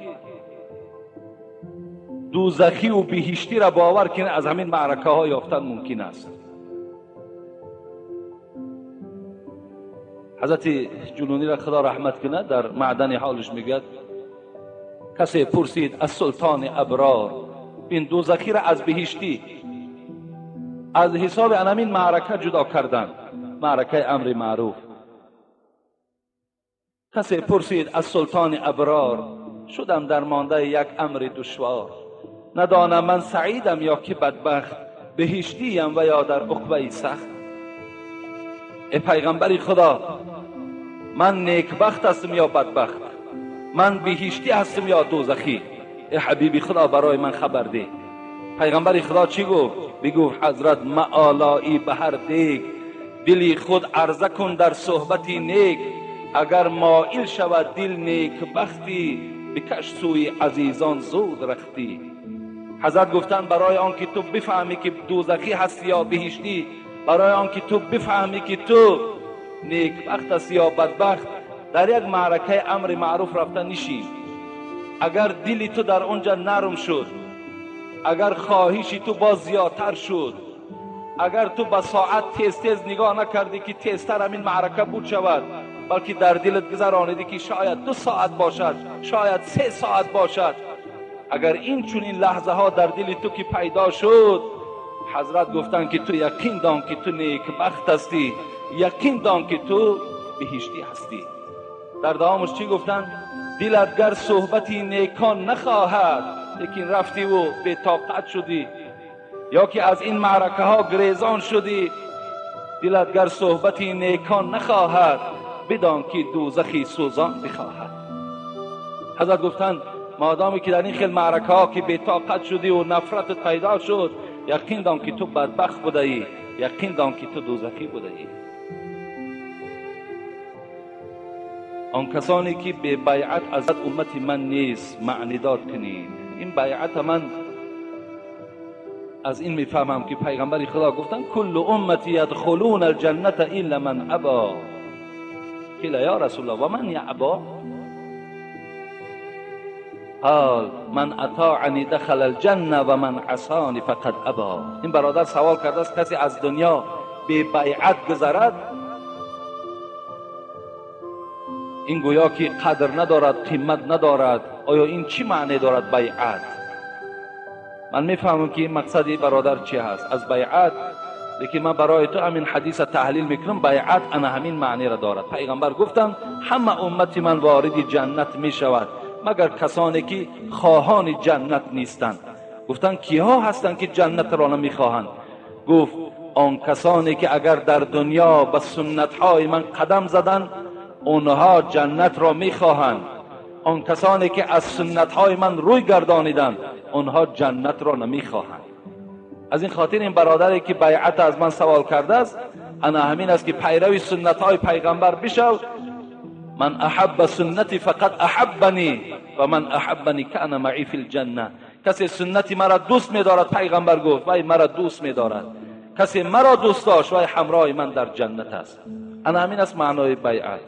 دوزخی و بهشتی را باور کنه از همین معرکه ها یافتن ممکن است. حضرت جنونی را خدا رحمت کنه در معدن حالش میگوید کسی پرسید از سلطان ابرار، این دوزخی را از بهشتی از حساب همین معرکه جدا کردن، معرکه امر معروف. کسی پرسید از سلطان ابرار، شدم در مانده یک امر دشوار، ندانم من سعیدم یا که بدبخت، بهشتیم و یا در عقبه سخت. ای پیغمبر خدا، من نیکبخت هستم یا بدبخت، من بهشتی هستم یا دوزخی؟ ای حبیبی خدا برای من خبر ده. پیغمبر خدا چی گفت؟ بگفت حضرت معالایی به هر دیگ، دلی خود عرضه کن در صحبتی نیک، اگر مائل شود دل نیک بختی، بکش سوی عزیزان زود رختی. حضرت گفتند برای آنکه تو بفهمی که دوزخی هستی یا بهشتی، برای آنکه تو بفهمی که تو نیکبخت هستی یا بدبخت، در یک معرکه امر معروف رفته نشین. اگر دل تو در اونجا نرم شد، اگر خواهش تو باز زیادتر شد، اگر تو به ساعت تیز تیز نگاه نکردی که تیزتر همین معرکه بود شود، بلکه در دلت گذرانیدی که شاید 2 ساعت باشد، شاید 3 ساعت باشد، اگر این چنین لحظه ها در دل تو که پیدا شد، حضرت گفتن که تو یقین دان که تو نیکبخت هستی، یقین دان که تو بهشتی هستی. در دوامش چی گفتن؟ دلت گر صحبتی نیکان نخواهد، لیکن رفتی و بی‌طاقت شدی، یا که از این معرکه ها گریزان شدی، دلت گر صحبتی نیکان نخواهد، بدان که دوزخی سوزان بخواهد. حضرت گفتند مادامی که در این خیل معرکه ها که بی‌طاقت شدی و نفرتت پیدا شد، یقین دان که تو بدبخت بوده ای، یقین دان که تو دوزخی بوده ای. آن کسانی که به بیعت از امت من نیست معنی دار کنید. این بیعت من از این میفهمم که پیغمبر خدا گفتن کل امتی یدخلون الجنة الا من ابا. قیل یا رسول الله و من یعبا؟ قال من اطاعنی دخل الجنة و من عصانی فقد ابا. این برادر سوال کرده است کسی از دنیا به بیعت گذرد، این گویا که قدر ندارد، قیمت ندارد. آیا این چی معنی دارد بیعت؟ من میفهمم که این مقصد این برادر چی هست از بیعت. Лекин ман барои ту ҳамин ҳадиса таҳлил мекунам. Байъат ана ҳамин маъниро дорад. Пайғамбар гуфтанд ҳама уммати ман вориди ҷаннат мешавад, магар касоне ки хоҳони ҷаннат нестанд. Гуфтанд киҳо ҳастанд ки ҷаннатро намехоҳанд? Гуфт он касоне ки агар дар дунё ба суннатҳои ман қадам заданд, онҳо ҷаннатро мехоҳанд. Он касоне ки аз суннатҳои ман рӯй гардониданд, онҳо ҷаннатро намехоҳанд. Аз ин хотир ин бародаре ки байъат аз ман савол кардааст, ана ҳамин аст ки пайрави суннатҳои пайғамбар бишав. Ман аҳабба суннати фақад аҳаббани ва ман аҳаббани кана маъи фил ҷанна. Касе суннати маро дӯст медорад, пайғамбар гуфт, вай маро дӯст медорад. Касе маро дӯст дошт, вай ҳамроҳи ман дар ҷаннат аст. Ана ҳамин аст маънои байъат.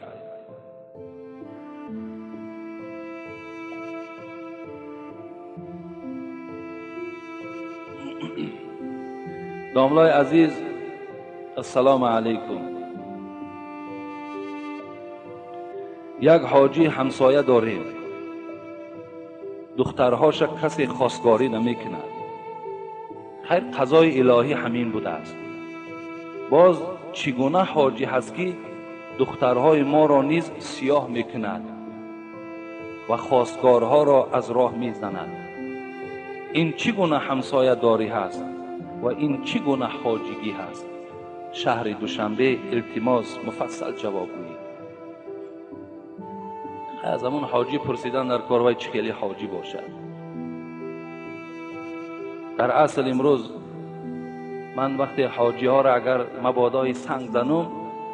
Домлаи азиз, ассалому алайкум. Як ҳоҷӣ ҳамсоя дорем, духтарҳоша касе хостгорӣ намекунад. Хайр, қазои илоҳӣ ҳамин будааст. Боз чӣ гуна ҳоҷӣ ҳаст ки духтарҳои моро низ сиёҳ мекунад ва хостгорҳоро аз роҳ мезанад? Ин чӣ гуна ҳамсоядорӣ ҳаст ва ин чӣ гуна ҳоҷигӣ ҳаст? Шаҳри Душанбе, илтимос муфассал ҷавоб гӯед. Аз ҳамон ҳоҷӣ пурсидан дар кор, вай чӣ хеле ҳоҷӣ бошад. Дар асл имрӯз ман вақте ҳоҷиҳоро агар мабодои санг занум,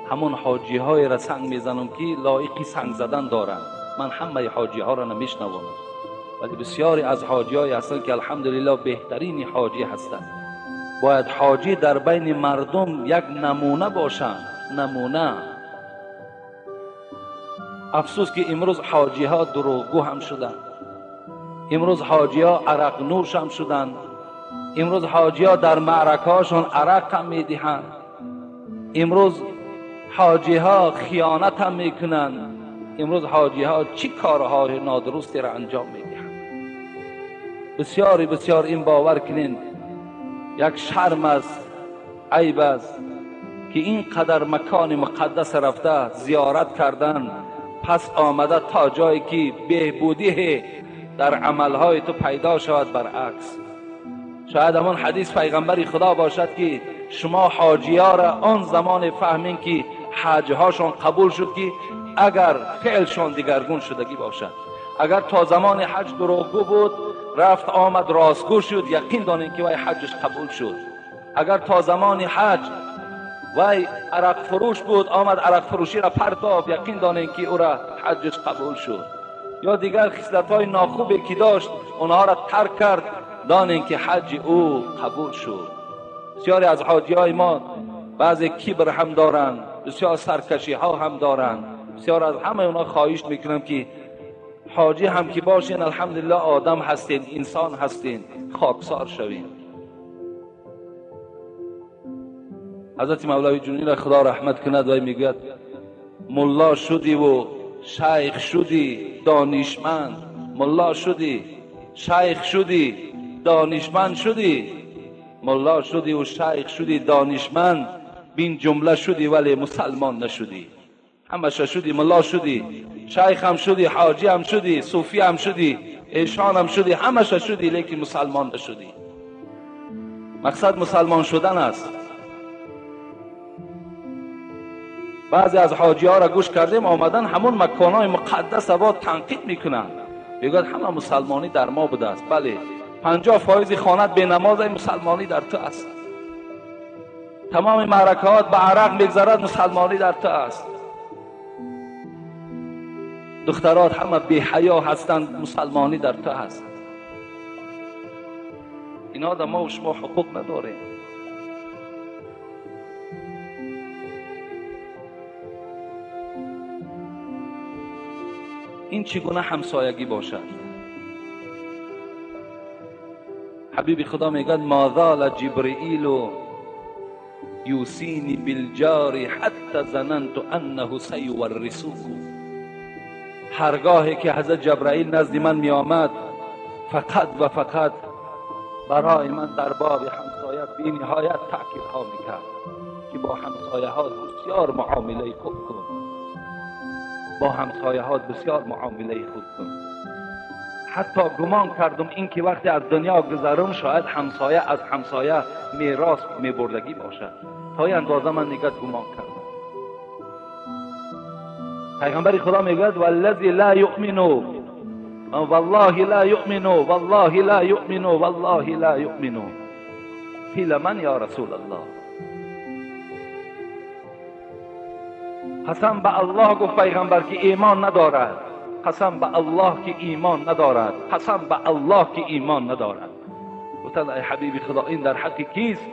ҳамон ҳоҷиҳоеро санг мезанам ки лоиқи санг задан доранд. Ман ҳамаи ҳоҷиҳоро намешнавонам, вале бисёре аз ҳоҷиҳое ҳастанд ки алҳамдулиллоҳ беҳтарини ҳоҷӣ ҳастанд. Бояд ҳоҷӣ дар байни мардум як намуна бошанд, намуна. Афсӯс ки имрӯз ҳоҷиҳо дурӯғгӯ ҳам шуданд, имрӯз ҳоҷиҳо арақнӯш ҳам шуданд, имрӯз ҳоҷиҳо дар маъракаҳошон арақ ҳам медиҳанд, имрӯз ҳоҷиҳо хиёнат ҳам мекунанд, имрӯз ҳоҷиҳо чӣ корҳои нодурустеро анҷом медиҳанд. Бисёре бисёр ин бовар кунед, як шарм аст, айб аст ки ин қадар макони муқаддас рафта зиёрат кардан, пас омада то ҷое ки беҳбудӣ дар амалҳои ту пайдо шавад, баръакс. Шояд ҳамон ҳадис пайғамбари худо бошад ки шумо ҳоҷиёро он замоне фаҳмин ки ҳаҷҳошон қабул шуд, ки агар феълшон дигаргун шудагӣ бошад. Агар то замони ҳаҷ дурӯғгӯ буд, рафт омад ростгӯ шуд, яқин донем ки вай ҳаҷаш қабул шуд. Агар то замони ҳаҷ вай арақфурӯш буд, омад арақфурӯширо партофт, яқин донем ки ӯра ҳаҷаш қабул шуд. Ё дигар хислатҳои нохубе ки дошт, онҳоро тарк кард, донем ки ҳаҷи ӯ қабул шуд. Бисёре аз ҳоҷиҳои мо баъзе кибр ҳам доранд, бисёр саркашиҳо ҳам доранд. Бисёр аз ҳамаи онҳо хоҳиш мекунам ки ҳоҷӣ ҳам ки бошین, алҳамдулиллоҳ одам ҳастین, инсон ҳастин, хоксор шавین. ҳазрати мавлавӣ ҷунӣ худо раҳмат кунад, вай мегӯяд мулло шудиву шайх шудӣ донишманд, мулло шудӣ шайх шудӣ донишманд шудӣ, мулло шудиву шайх шудӣ донишманд, бин ҷумла шудӣ вале мусалмон нашудӣ. Ҳамаша шудӣ, мулло шудӣ, шайх ҳам шудӣ, ҳоҷӣ ҳам шудӣ, суфӣ ҳам шудӣ, эшон ҳам шудӣ, ҳамаша шудӣ, лекин мусалмон нашудӣ. Мақсад мусалмон шудан аст. Баъзе аз ҳоҷиҳоро гӯш кардем, омадан ҳамон маконҳои муқаддас ва танқид мекунанд, мегӯяд ҳама мусалмонӣ дар мо будааст. Бале, 50% хонат бенамоз, мусалмонӣ дар ту аст. Тамоми маъракаҳот ба арақ мегзарад, мусалмонӣ дар ту аст. Духтарот ҳама беҳаё ҳастанд, мусалмонӣ дар ту аст. Инҳо дар мо шумо ҳуқуқ надорем. Ин чӣ гуна ҳамсоягӣ бошад? Ҳабиби худо мегӯяд ма зала ҷибриилу юсини билҷори ҳатта зананту аннаҳу саюваррисуҳу. Ҳаргоҳе ки ҳазрат ҷабраил назди ман меомад, фақат ва фақат барои ман дар боби ҳамсоя بی‌نهایت تأکیدها میکرد که با همسایه ها بسیار معامله خوب کن، با همسایه ها بسیار معامله خوب کن. حتی گمان کردم این که وقتی از دنیا گذرم شاید همسایه از همسایه میراث میبردگی باشد. تا این اندازه من نگاه گمان کردم. پیغمبر خدا میگوید والذی لا یؤمن والله لا یؤمن والله لا یؤمن والله لا یؤمن. قیل من یا رسول الله؟ قسم به الله گفت پیغمبر که ایمان ندارد، قسم به الله که ایمان ندارد، قسم به الله که ایمان ندارد. گفتند ای حبیب خدا این در حق کیست؟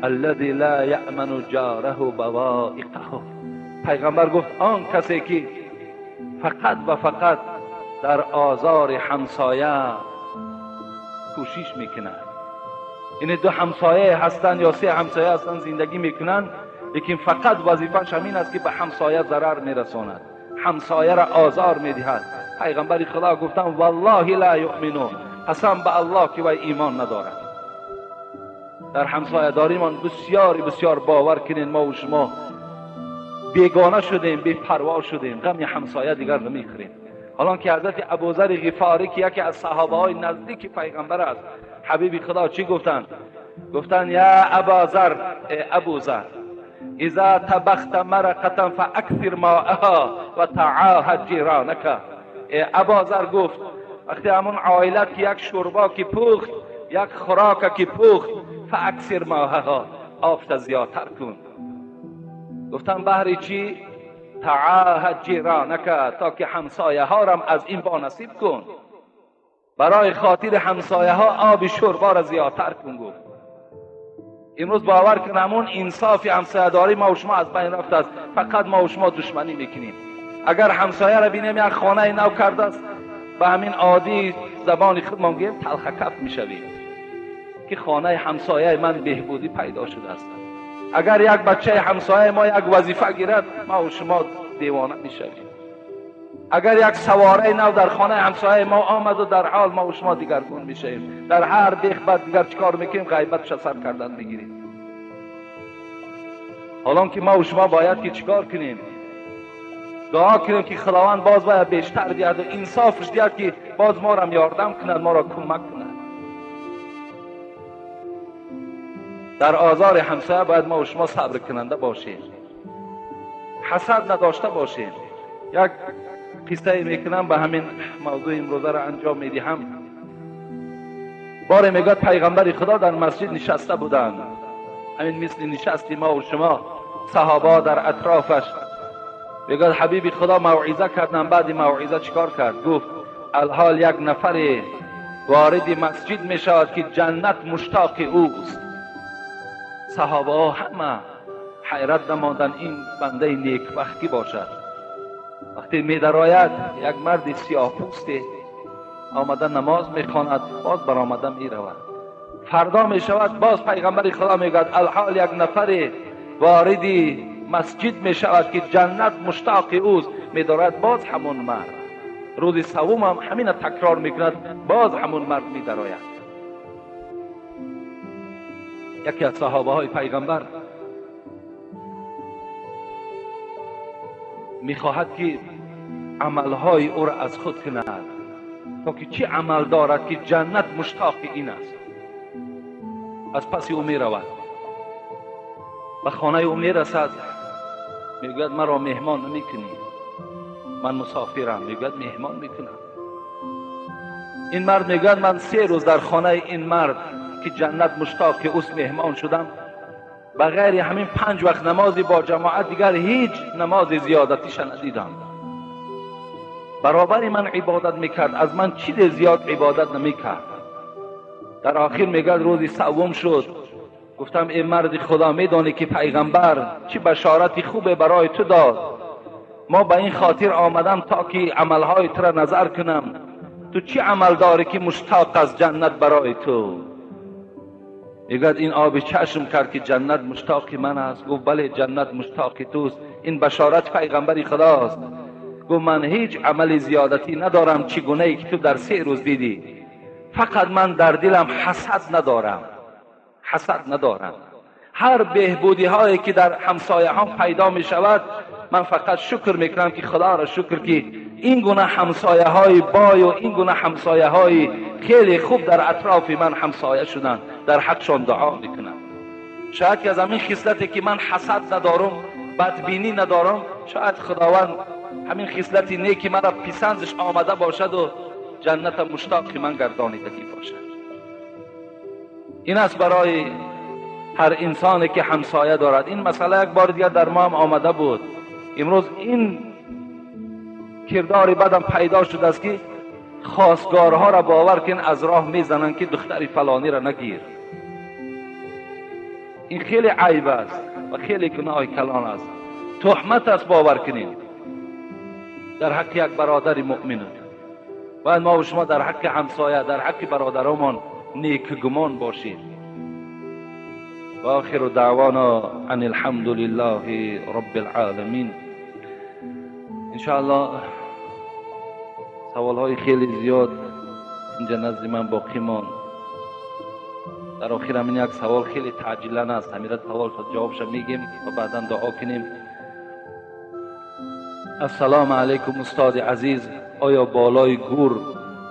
الذی لا یأمن جاره بوائقه. پیغمبر گفت آن کسی که فقط و فقط در آزار همسایه کوشش میکند. این دو همسایه هستند یا سه همسایه هستند زندگی میکنند، لیکن فقط وظیفه‌اش همین است که به همسایه ضرر میرساند، همسایه را آزار میدهد. پیغمبر خدا گفتند والله لا یؤمنون، قسم به الله که وی ایمان ندارد. در همسایه داریمان بسیار بسیار باور کنین ما و شما بیگانه شدیم، بی پروا شدیم، غم همسایه دیگر نمیخوریم. حالا که حضرت ابوذر غفاری که یکی از صحابه های نزدیک پیغمبر است، حبیب خدا چی گفتند؟ گفتند یا اباذر، ابوذر اذا طبخت مرقة فاکثر ماءها و تعاهد جیرانک. اباذر گفت وقتی همون عائلت که یک شوربا که پخت، یک خوراک که پخت، فاکثر ماءها، آفت زیادتر کن. گفتم بهر چی؟ تعاهد جیرانک، تا که همسایه ها را از این با نصیب کن. برای خاطر همسایه ها آب شوربا را زیادتر کن. گفت امروز باور کن همون انصاف همسایه داری ما و شما از بین رفته است. فقط ما و شما دشمنی میکنیم. اگر همسایه را بینیم یک خانه نو کرده است، به همین عادی زبان خودمان گیم تلخ کف میشویم که خانه همسایه من بهبودی پیدا شده است. اگر یک بچه همسایه ما یک وظیفه گیرد، ما و شما دیوانه میشویم. اگر یک سواره نو در خانه همسایه ما آمد و در حال ما و شما دیگرگون میشویم. در هر بیخ بعد دیگر چیکار میکنیم؟ غیبتش سر کردن میگیریم. حالا که ما و شما باید که چیکار کنیم؟ دعا کنیم که خداوند باز باید بیشتر بیاد و انصافش بیاد که باز ما را یاردم کند، ما را کمک کند. در آزار همسایه باید ما و شما صبر کننده باشیم، حسد نداشته باشیم. یک قصه میکنم به همین موضوع امروزه را انجام میدهم. باره میگه پیغمبر خدا در مسجد نشسته بودند، همین مثل نشستی ما و شما، صحابه در اطرافش. میگه حبیب خدا موعظه کردن، بعد موعظه چیکار کرد؟ گفت الحال یک نفر وارد مسجد میشود که جنت مشتاق اوست. صحابه همه حیرت نماندن این بنده نیکبخت کی باشد. وقتی میدراید یک مرد سیاه پوست آمده نماز میخواند، باز برآمده میرود. فردا میشود باز پیغمبر خدا میگوید الحال یک نفر وارد مسجد میشود که جنت مشتاق اوست. میدارد باز همون مرد. روز سوم هم همین تکرار میکند، باز همون مرد میدراید. یکی از صحابه های پیغمبر میخواهد که عملهای او را از خود کند، تا که چی عمل دارد که جنت مشتاق این است. از پس او میرود، به خانه او میرسد، میگوید مرا مهمان نمیکنی، من مسافرم. میگوید مهمان میکنم. این مرد میگوید من 3 روز در خانه این مرد که جنت مشتاق اوست مهمان شدم، بغیر همین 5 وقت نمازی با جماعت دیگر هیچ نماز زیادتیش ندیدم. برابر من عبادت میکرد، از من چیز زیاد عبادت نمیکرد. در آخر میگه روزی سوم شد، گفتم ای مرد خدا، میدانی که پیغمبر چه بشارت خوبه برای تو داد؟ ما به این خاطر آمدم تا که عملهای تو را نظر کنم. تو چی عمل داری که مشتاق از جنت برای تو؟ میگوید این آب چشم کرد که جنت مشتاق من است. گفت بله جنت مشتاق توست، این بشارت پیغمبر خداست. گفت من هیچ عمل زیادتی ندارم چگونه ای که تو در 3 روز دیدی، فقط من در دلم حسد ندارم. حسد ندارم. هر بهبودی هایی که در همسایه ها پیدا می شود من فقط شکر میکنم که خدا را شکر که این گونه همسایه های بای و این گونه همسایه های خیلی خوب در اطراف من همسایه شدن، در حقشان دعا میکنم. شاید که از همین خصلتی که من حسد ندارم، بدبینی ندارم، شاید خداوند همین خصلتی نیکی مرا پسندش آمده باشد و جنت مشتاق من گردانیدگی باشد. این است برای هر انسانی که همسایه دارد. این مسئله یک بار دیگر در ما هم آمده بود. امروز این کردار بدم پیدا شده است که خواستگارها را باور کن از راه میزنند که دختر فلانی را نگیر. این خیلی عیب است و خیلی گناه کلان است، تهمت است. باور کنید در حق یک برادر مؤمن. باید ما و شما در حق همسایه، در حق برادرمان نیک گمان باشیم. و آخر دعوانا ان الحمد لله رب العالمین. انشاءالله سوال های خیلی زیاد اینجا نزد من باقی ماند. در آخر همین یک سوال خیلی تعجیلا است، همین سوال جوابش میگیم و بعدا دعا کنیم. السلام علیکم استاد عزیز، آیا بالای گور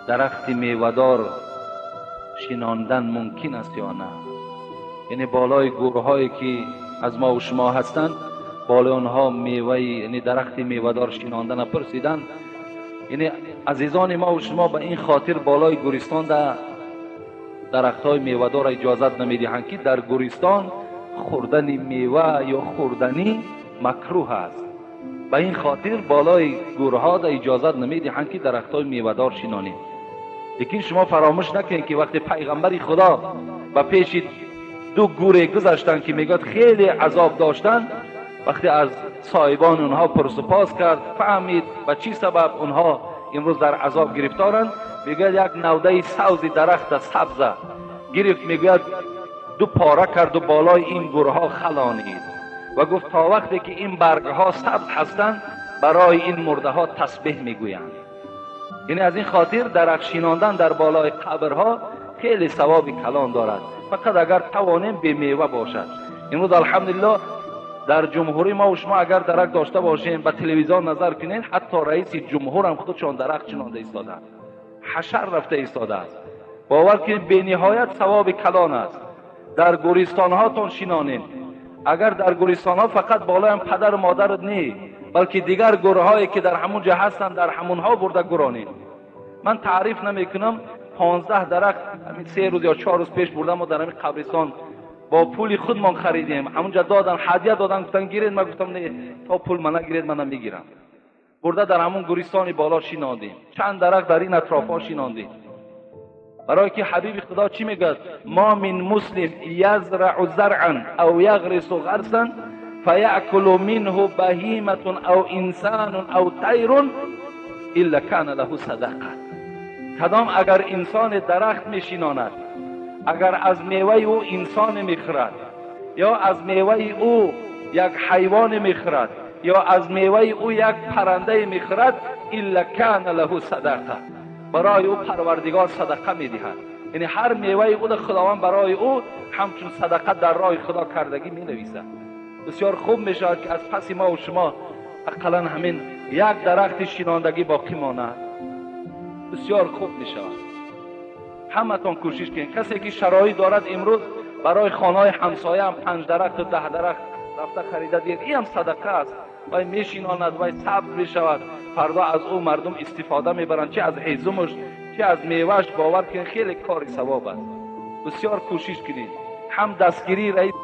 درخت میوه‌دار شناندن ممکن است یا نه؟ یعنی بالای گورهایی که از ما و شما هستند، بالای آنها میوه، یعنی درخت میوه‌دار شناندن پرسیدن. یعنی عزیزان ما و شما به این خاطر بالای گورستان در درخت‌های میوه‌دار اجازت نمیدهند که در گورستان خوردن میوه یا خوردنی مکروه است. به این خاطر بالای گورها در اجازت نمیدهند که درخت‌های میوه‌دار شینانید. لیکن شما فراموش نکنید که وقتی پیغمبر خدا به پیش دو گوره گذشتن که میگوید خیلی عذاب داشتن، وقتی از صاحبان اونها پرس و پاس کرد، فهمید به چی سبب اونها امروز در عذاب گرفتارند. میگوید یک نوده سبز درخت سبزه گرفت، میگوید دو پاره کرد و بالای این گورها خلانید و گفت تا وقتی که این برگها سبز هستند برای این مرده ها تسبیح میگویند. یعنی از این خاطر درخت شیناندن در بالای قبرها خیلی ثواب کلان دارد، فقط اگر توانیم به میوه باشد. امروز الحمدلله در جمهوری ما و شما اگر درخت داشته باشیم، به تلویزیون نظر کنین، حتی رئیس جمهور هم خودشان درخت شینانده ایستاده، حشر رفته ایستاده است. باور کنید به نهایت ثواب کلان است. در گورستان هاتون شینانین. اگر در گورستان ها فقط بالای هم پدر و مادر نی، بلکه دیگر گورهایی که در همون جا هستن در همونها برده گورانین. من تعریف نمیکنم، 15 درخت همین 3 روز یا 4 روز پیش بردم و در همین قبرستان با پول خودمان خریدیم، همونجا دادن، هدیه دادن، گفتن گیرید، من گفتم نه، تا پول من نگیرید من نمیگیرم. برده در همون گورستان بالا شیناندیم، چند درخت در این اطرافها شیناندیم. برای که حبیب خدا چی میگه؟ ما من مسلم یزرع زرعا او یغرس غرسا فیأکل منه بهیمة او انسان او طیر الا کان له صدقه. کدام اگر انسان درخت میشیناند، اگر از میوه او انسان میخورد، یا از میوه او یک حیوان میخورد، یا از میوه او یک پرنده میخورد، الا کان له صدقه، برای او پروردگار صدقه میدهد. یعنی هر میوه او خداوند برای او همچون صدقه در راه خدا کردگی مینویسد. بسیار خوب میشود که از پس ما و شما اقلا همین یک درخت شیناندگی باقی ماند. بسیار خوب میشود. همتان کوشش کنید. کسی که شرایط دارد امروز برای خانه همسایه هم 5 درخت و 10 درخت رفته خریده دید، این هم صدقه است. وای میشیناند، وای سبز میشود، فردا از او مردم استفاده میبرند، چه از هیزمش چه از میوهش. باور کنید خیلی کار ثواب است. بسیار کوشش کنید. هم دستگیری رئیس